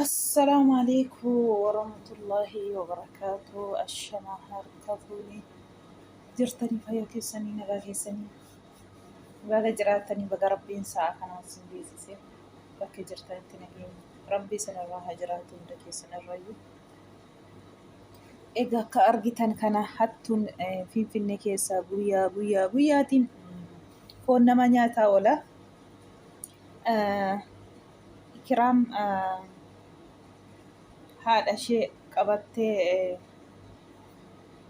Assalaamu alaikum warahmatullaahi wabarakaatu. Ashamaa harka fuunee jirtanii fayyaa keessanii nagaa keessanii baga jiraatanii baga rabbiin sa'a kanaan sin geessise bakka jirtanitti nageenya rabbii sanarraa haa jiraatu hunda keessan irrayyuu. Egaa akka argitan kana hattuun Finfinnee keessaa guyyaa guyyaa guyyaatiin foon nama nyaataa oola. Ikiraam haadha ishee qabattee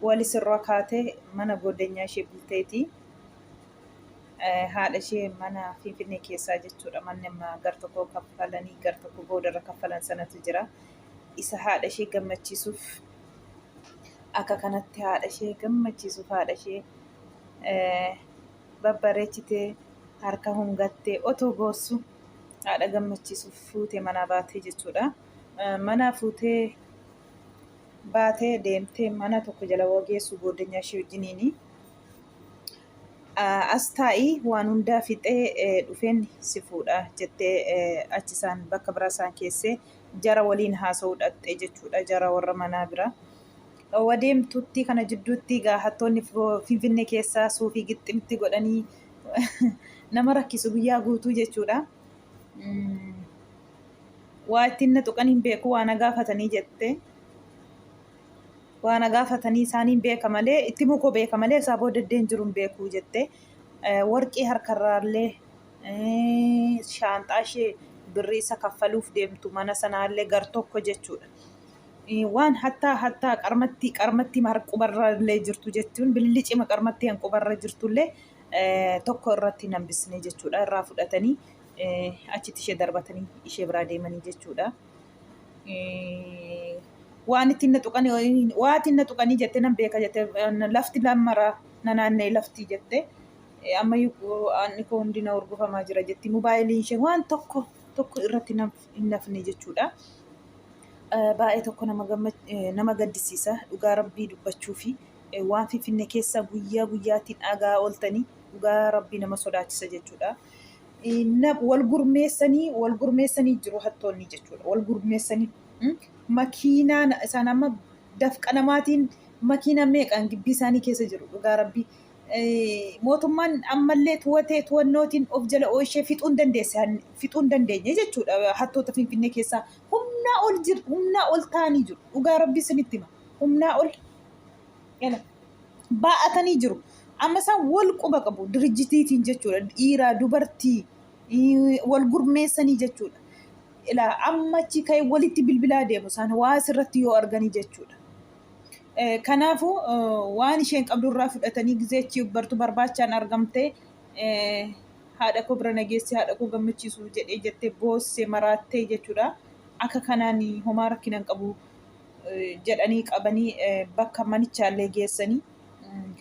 walis irra kaatee mana goddanyaa ishee bulteeti. Haadha ishee mana Finfinnee keessaa jechuudha. Manni amma gar tokko kaffalanii gar tokko boodarra kaffalan sanatu jira. Isa haadha ishee gammachiisuuf akka kanatti haadha ishee gammachiisuuf haadha ishee babbareechitee harka hungattee otoo boossu haadha gammachiisuuf fuutee manaa baatee jechuudha. Manaa fuutee baatee deemtee mana tokko jala wageessu gooddanyaa ishee wajjiniini. As taa'ii waan hundaa fixee dhufeen si fuudha jettee achi isaan bakka biraa isaan keessee jara waliin haasa'uu dhaqxe jechuudha. Jara warra manaa bira. Wadeemtutti kana jidduutti egaa hattoonni Finfinnee keessaa suufii gixximtti godhanii nama rakkisu guyyaa guutuu jechuudha. Waa ittiin na tuqan hin beeku waa na gaafatanii jette. Waa na gaafatanii isaaniin beeka malee itti mukoo beeka malee isaa booda iddeen jiru hin beeku jette. Warqii harkarraallee shaanxaa ishee birrii isa kaffaluuf deemtu mana sanaallee gar tokko jechuudha. Waan hattaa hattaa qarmattii qarmattii harqubarrallee jirtu jechuun bilillicima qarmattii hanqubarra jirtullee tokko irratti hin hambisne jechuudha. Irraa fudhatanii achitti ishee darbatanii ishee biraa deemanii jechuudha. Waan ittiin na tuqanii waa ittiin na tuqanii jettee nan beeka jettee lafti lammara na naanna'e lafti jette. Ammayyuu aanni koo hundi na hurgufamaa jira jetti. Mobaayiliin ishee waan tokko tokko irratti hin nafne jechuudha. Baay'ee tokko nama gaddisiisa dhugaa rabbii dubbachuu fi waan finfinne keessa guyyaa guyyaatiin dhagaa ooltanii dhugaa rabbii nama sodaachisa jechuudha. Wal gurmeessanii wal gurmeessanii jiru hattoonni jechuudha. Wal gurmeessanii makiinaan isaan amma dafqa namaatiin makiina meeqaan gibbii isaanii keessa jiru dhugaa rabbii. Mootummaan ammallee tuwatee tuwannootiin of jala ooyishee fixuu hin dandeesse fixuu hin dandeenye jechuudha hattoota Finfinnee keessaa humnaa ol jir humnaa ol ta'anii jiru dhugaa rabbii isinitti hima humnaa ol yala baa'atanii jiru amma isaan wal quba qabu dirijitiitiin jechuudha dhiiraa dubartii wal gurmeessanii jechuudha ilaa amma achi ka'ee walitti bilbilaa deemu isaan waa asirratti yoo arganii jechuudha. Kanaafuu waan isheen qabdu irraa fudhatanii gizee achi bartu barbaachaan argamtee haadha koo bira nageessi haadha koo gammachiisuuf jedhee jettee boossee maraattee jechuudha. Akka kanaan homaa rakkina hin qabu jedhanii qabanii bakka manichaallee geessanii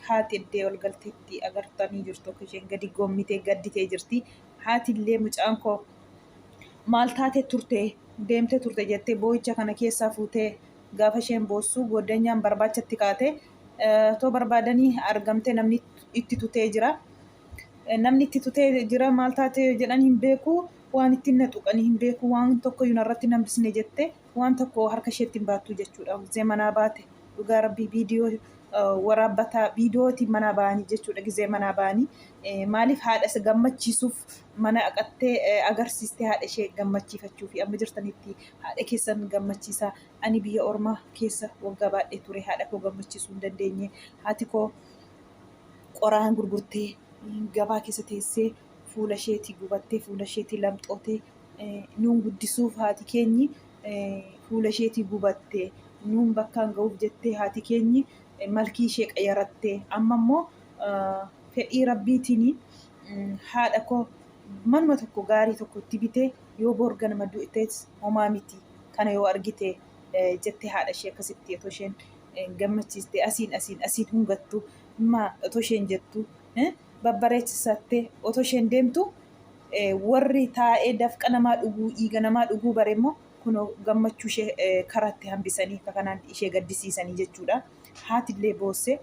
haati eddee ol galteetti agartanii jirtu akka isheen gadi goommitee gadditee jirti. Haati illee mucaan koo maal taatee turte deemtee turte jettee boo'icha kana keessaa fuutee gaafa isheen boossu gooddanyaan barbaacha itti kaate otoo barbaadanii argamtee namni itti tutee jira. Namni itti tutee jira maal taate jedhan hin beeku waan ittiin na tuqanii hin beeku waan tokko iyyuu narratti hin hambisne jette waan tokko harka isheetti hin baattu jechuudha. Gizee manaa baate dhugaa rabbii viidiyoo waraabbataa viidiyootiin manaa ba'anii jechuudha gizee manaa ba'anii maaliif haadha isa gammachiisuuf mana aqattee agarsiistee haadha ishee gammachiifachuu fi amma jirtanitti haadha keessan gammachiisaa ani biyya ormaa keessa waggaa baay'ee ture haadha koo gammachiisuu hin dandeenye haati koo qoraan gurgurtee gabaa keessa teessee fuula isheetii gubattee fuula isheetii lamxootee nuun guddisuuf haati keenyi fuula isheetii gubatte nuun bakkaan ga'uuf jettee haati keenyi malkii ishee qayaratte amma immoo fedhii rabbiitiin haadha koo manuma tokko gaarii tokko itti bitee yoo boor ganama du'tes homaa miti kana yoo argite jettee haadha ishee akkasitti otoo isheen gammachiiste asiin asiin asiin hungattu maa otoo isheen jettu babbareechisattee otoo isheen deemtu warri taa'ee dafqa namaa dhuguu dhiiga namaa dhuguu bare immoo kunoo gammachuu ishee karaatti hambisanii akka kanaan ishee gaddisiisanii jechuudha. Haatillee boosse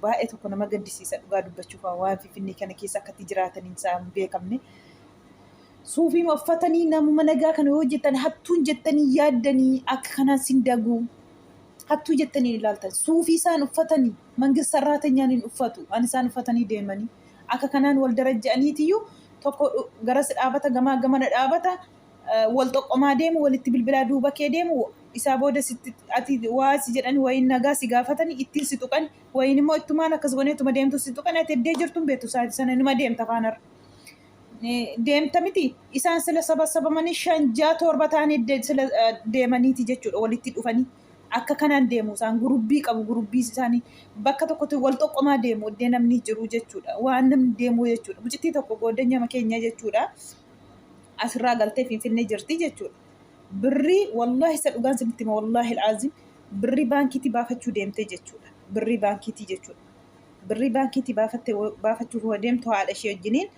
baay'ee tokko nama gaddisiisa dhugaa dubbachuuf waan Finfinnee kana keessa akkatti jiraataniin isaa hin beekamne. Suufii uffatanii namuma nagaa kana yoo jettan hattuun jettanii yaaddanii akka kanaan sin daguu. Hattuu jettanii ilaaltan. Suufii isaan uffatanii mangist sarraatanyaan hin uffatu. An isaan uffatanii deemanii. Akka kanaan wal darajja'aniitiyyuu tokko garas dhaabata gamaa gamana dhaabata wal xoqqomaa deemu walitti bilbilaa duuba kee deemu isaa booda sitti ati waa si jedhani wayiin nagaa si gaafatani ittiin si tuqan wayiin immoo ittumaan akkas godhee ittuma deemtu si tuqan ati eddee jirtu hin beektu sa'aatii sana inuma deemta faanarra. Deemta miti isaan sila saba sabamanii shan ja'a torba ta'anii sila deemaniiti jechuudha walitti dhufanii akka kanaan deemu isaan gurubbii qabu gurubbii isaanii bakka tokkotti wal xoqqomaa deemu iddee namni jiru jechuudha waan namni deemu jechuudha mucittii tokko gooddanyama keenya jechuudha asirraa galtee finfinnee jirti jechuudha birrii wallaahi isa dhugaan sinitti hima wallaahi al'aazim birrii baankiitii baafachuu deemtee jechuudha birrii baankiitii jechuudha birrii baankiitii baafatte baafachuuf yoo deemtu haadha ishee wajjiniin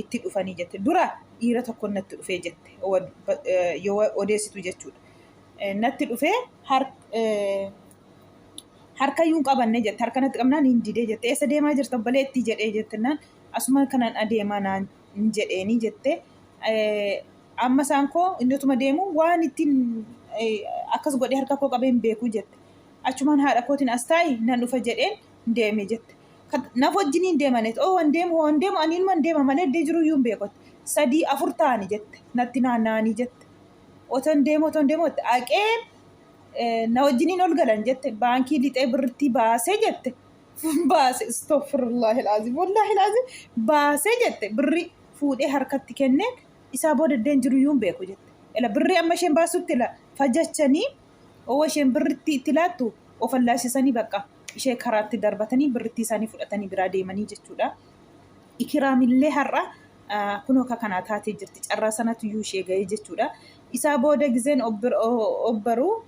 itti dhufanii jette. Dura dhiira tokko natti dhufee jette yoo odeessitu jechuudha. Natti dhufee harka iyyuu hin qabanne jette. Harka natti qabnaan hin didee jette. Eessa deemaa jirta obboleettii jedhee jettennaan asuma kanan adeemaa naan jedheenii jette. Amma isaan koo inni utuma deemu waan ittiin akkas godhee harka koo qabee hin beeku jette. Achumaan haadha kootiin as taa'i nan dhufa jedheen deeme jette. Naf wajjiniin deemanet oo wan deemu wan deemu ani inuman deema malee iddee jiru iyyuu hin beeku. Sadii afur ta'ani jette natti naanna'anii jette. Oton deemu oton deemu jette aqee na wajjiniin ol galan jette baankii lixee birrittii baasee jette. Baase astagfirullahi alazim wallahi alazim baasee jette birrii fuudhee harkatti kenneen isaa booda iddeen jiru iyyuu hin beeku jette. Ela birrii amma isheen baasutti ela fajachanii Owa isheen birrittii itti laattu of allaashisanii bakka ishee karaatti darbatanii birrittii isaanii fudhatanii biraa deemanii jechuudha. Ikiraamillee har'a kunoo akka kanaa taatee jirti. Carraa sanatu iyyuu ishee ga'ee jechuudha. Isaa booda gizeen obbaruu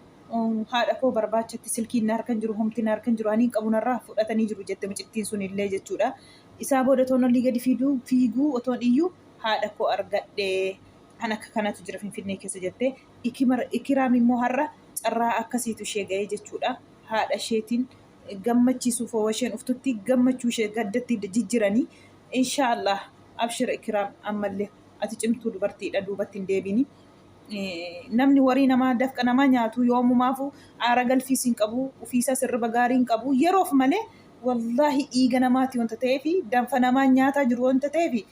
haadha koo barbaachatti silkiin na harka hin jiru, homti na harka hin jiru, ani hin qabu narraa fudhatanii jiru jette mucittiin sun illee jechuudha. Isaa booda otoon olii gadi fiiguu fiiguu otoon iyyuu haadha koo argadhe. Kan akka kanatu jira Finfinnee keessa jettee Ikiraam immoo har'a carraa akkasiitu ishee ga'e jechuudha. Haadha isheetiin gammachiisuuf hoo isheen uftutti gammachuu ishee gaddatti jijjiranii inshaallah abshir Ikiraam ammallee ati cimtuu dubartiidha duubatti hin deebiini. Namni warii namaa dafqa namaa nyaatu yoomumaafu aara galfiis hin qabu ofiisaa sirriba gaarii hin qabu yeroof malee wallaahi dhiiga namaati wanta ta'eefi danfa namaa nyaataa jiru wanta ta'eefi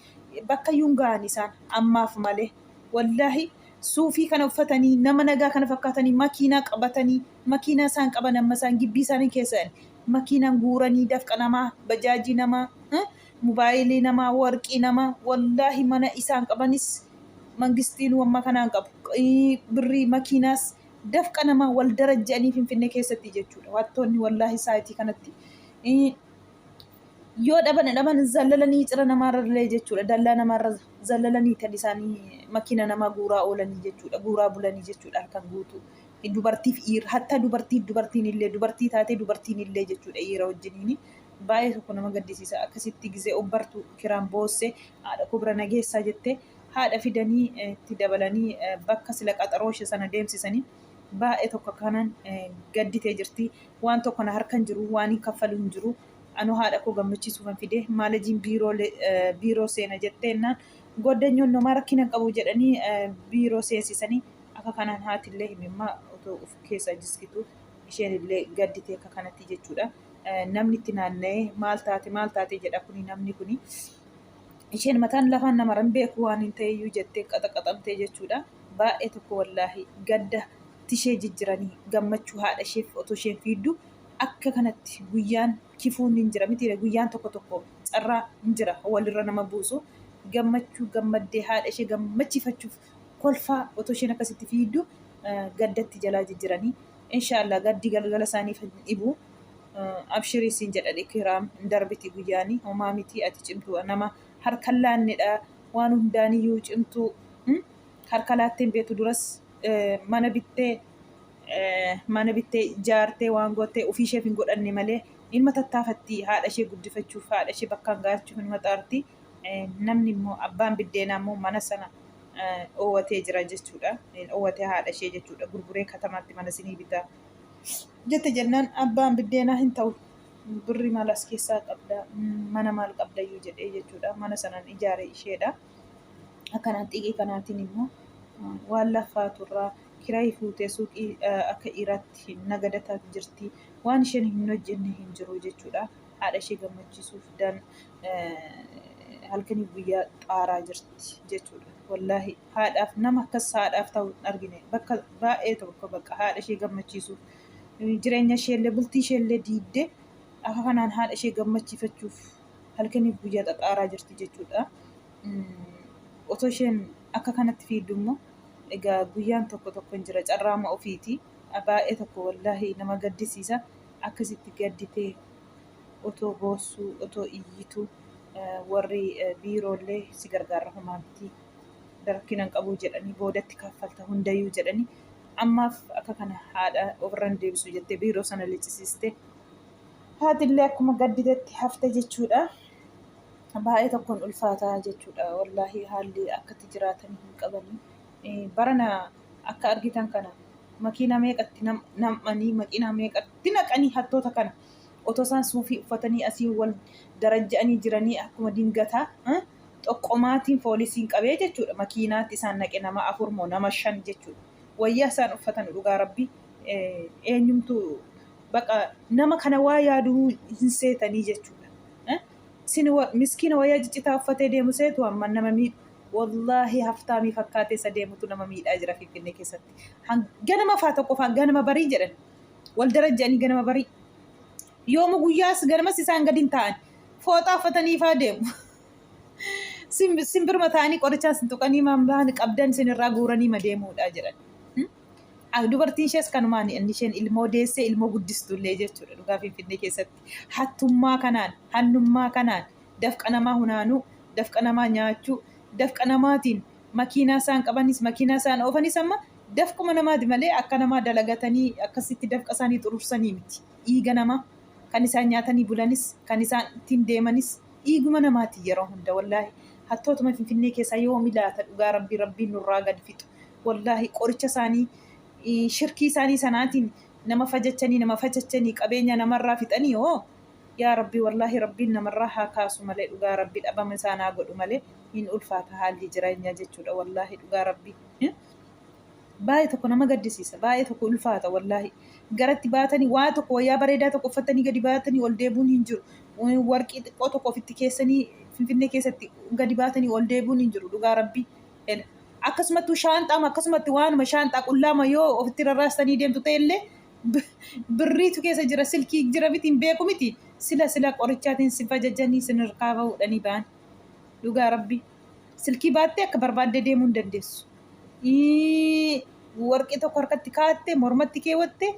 bakka iyyuu hin ga'an isaan ammaaf malee wallaahi suufii kana uffatanii nama nagaa kana fakkaatanii makiinaa qabatanii makiinaa isaan qaban amma isaan gibbii isaanii keessa makiinaan guuranii dafqa namaa bajaajii namaa mobaayilii namaa warqii namaa wallaahi mana isaan qabanis mangistiin wamma kanaan qabu birrii makiinaas dafqa namaa wal darajja'anii finfinnee keessatti jechuudha wattoonni wallaahi saayitii kanatti yoo dhaban dhaban zallalanii cira namaarra jechuudha dallaa namaarra zallalanii kan isaanii makiina namaa guuraa oolanii jechuudha guuraa bulanii jechuudha halkan guutuu dubartiif dhiira hatta dubartiif dubartiin illee dubartii taatee dubartiin illee jechuudha dhiira wajjiniini baay'ee tokko nama gaddisiisa akkasitti gizee obbartu kiraan boosse haadha koo bira nageessaa jette haadha fidanii itti dabalanii bakka sila qaxaroo ishee sana deemsisanii baay'ee tokko akkanaan gadditee jirti waan tokko na harka hin jiru waan hin kaffalu hin jiru Anoo haadha koo gammachiisuufan fide maalajiin biiroo seena jetteennaan goddanyoon nomaa rakkina hin qabu jedhanii biiroo seensisanii akka kanaan haatillee himimmaa otoo of keessaa jiskitu isheen illee gadditee akka kanatti jechuudha. Namni itti naanna'ee maal taate maal taate jedha kuni namni kuni. Isheen mataan lafaan namaran beeku waan hin ta'eyyuu jettee qaxaqaxamtee jechuudha. Baay'ee tokko wallaahi gadda tishee jijjiranii gammachuu haadha isheef otoo isheen fiiddu akka kanatti guyyaan kifuun hin jira mitiire guyyaan tokko tokko carraa hin jira walirra nama buusu gammachuu gammaddee haadha ishee gammachiifachuuf kolfaa otoo isheen akkasitti fiiddu gaddatti jalaa jijjiranii inshaallah gaddi galgala isaaniif hin dhibu abshirii siin jedha ikiraam hin darbiti guyyaani homaa miti ati cimtuu nama harka laannedha waan hundaaniyyuu cimtuu harka laatteen beetu duras mana bittee mana bittee ijaartee waan goottee ofii isheef hin godhanne malee ilma tattaafatti haadha ishee guddifachuuf haadha ishee bakkaan ga'achuuf ilma xaarti. Namni immoo abbaan biddeenaa immoo mana sana dhoowwatee jira jechuudha. Dhoowwatee haadha ishee jechuudha. Gurguree katamaatti mana isinii bitaa jette jennaan abbaan biddeenaa hin ta'u. Birri maal as keessaa qabda mana maal qabdayyuu jedhee jechuudha. Mana sanaan ijaare isheedha. Akkanaan xiiqii kanaatiin immoo waan lafaaturraa kiraayii fuutee suuqii akka dhiiraatti nagadataa jirti. Waan isheen hin hojjenne hin jiru jechuudha. Haadha ishee gammachiisuuf dan halkanii guyyaa xaaraa jirti jechuudha. Wallaahi haadhaaf nama akkas haadhaaf ta'u hin argine bakka baay'ee tokko bakka haadha ishee gammachiisuuf jireenya isheellee bultii isheellee diigdee akka kanaan haadha ishee gammachiifachuuf halkaniif guyyaa xaxaaraa jirti jechuudha. Otoo isheen akka kanatti fiigdu immoo egaa guyyaan tokko tokko hin jira carraama ofiiti. Baay'ee tokko wallaahi nama gaddisiisa. Akkasitti gadditee otoo boossuu otoo iyyituu warri biiroollee si gargaarra homaa miti rakkina hin qabu jedhanii boodatti kaffalta hundayyuu jedhanii ammaaf akka kana haadha ofirra hin deebisu jettee biiroo sana lichisiiste. Haatillee akkuma gadditetti hafte jechuudha. Baay'ee tokkoon ulfaataa jechuudha. Wallaahi haalli akkatti jiraatanii hin qabanii. Barana akka argitan kana makiinaa meeqatti nam'anii makiinaa meeqatti naqanii hattoota kana otoo isaan suufii uffatanii asii wal darajja'anii jiranii akkuma dingataa xoqqomaatiin poolisiin qabee jechuudha. Makiinaatti isaan naqe nama 4 moo nama 5 jechuudha. Wayyaa isaan uffatan dhugaa rabbi eenyumtu baqa nama kana waa yaaduu hin seetanii jechuudha. Isin miskiina wayyaa ciccitaa uffatee deemu seetu amma nama miidhu. Wallaahi haftaamii fakkaatee isa deemutu nama miidhaa jira Finfinnee keessatti. Ganama faa tokko faa ganama barii jedhan. Wal darajja'anii ganama barii. Yoomu guyyaas ganamas isaan gadi hin taa'an. Fooxaa uffatanii faa deemu. Simbirma ta'anii qorichaan sin tuqanii maan bahan qabdan sin irraa guuranii ma deemuudha jedhan. Dubartiin ishees kanumaan inni isheen ilmoo deessee ilmoo guddistullee jechuudha dhugaa Finfinnee keessatti. Hattummaa kanaan, hannummaa kanaan, dafqa namaa hunaanuu, dafqa namaa nyaachuu, dafqa namaatiin makiinaa isaan qabanis makiinaa isaan oofanis amma dafquma namaati malee akka namaa dalagatanii akkasitti dafqa isaanii xurursanii miti. Dhiiga namaa kan isaan nyaatanii bulanis kan isaan ittiin deemanis dhiiguma namaati yeroo hunda wallaahi. Hattootuma Finfinnee keessaa yoomi laata dhugaa rabbii rabbiin nurraa gadi fixu. Wallaahi qoricha isaanii shirkii isaanii sanaatiin nama fajachanii nama fajachanii qabeenya namarraa fixanii hoo yaa rabbi wallaahi rabbiin namarraa haa kaasu malee dhugaa rabbi dhabama isaan haa godhu malee hin ulfaata haalli jireenyaa jechuudha wallaahi dhugaa rabbi. Baay'ee tokko nama gaddisiisa baay'ee tokko ulfaata wallaahi garatti baatanii waa tokko wayyaa bareedaa tokko uffatanii gadi baatanii ol deebuun hin jiru. Warqii xiqqoo tokko ofitti keessanii Finfinnee keessatti gadi baatanii ol deebuun hin jiru dhugaa rabbi. Akkasumattuu shaanxaama akkasumatti waanuma shaanxaa qullaama yoo ofitti rarraastanii deemtu ta'ellee birriitu keessa jira silkii jira miti hin beeku miti sila sila qorichaatiin si fajajanii sin hirkaa fuudhanii ba'an dhugaa rabbi silkii baattee akka barbaaddee deemuu hin dandeessu. Warqii tokko harkatti kaa'attee mormatti keewwattee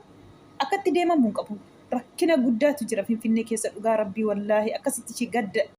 akkatti deemamuu hin qabu. Rakkina guddaatu jira Finfinnee keessa dhugaa rabbii wallaahi akkasitti ishee gadda.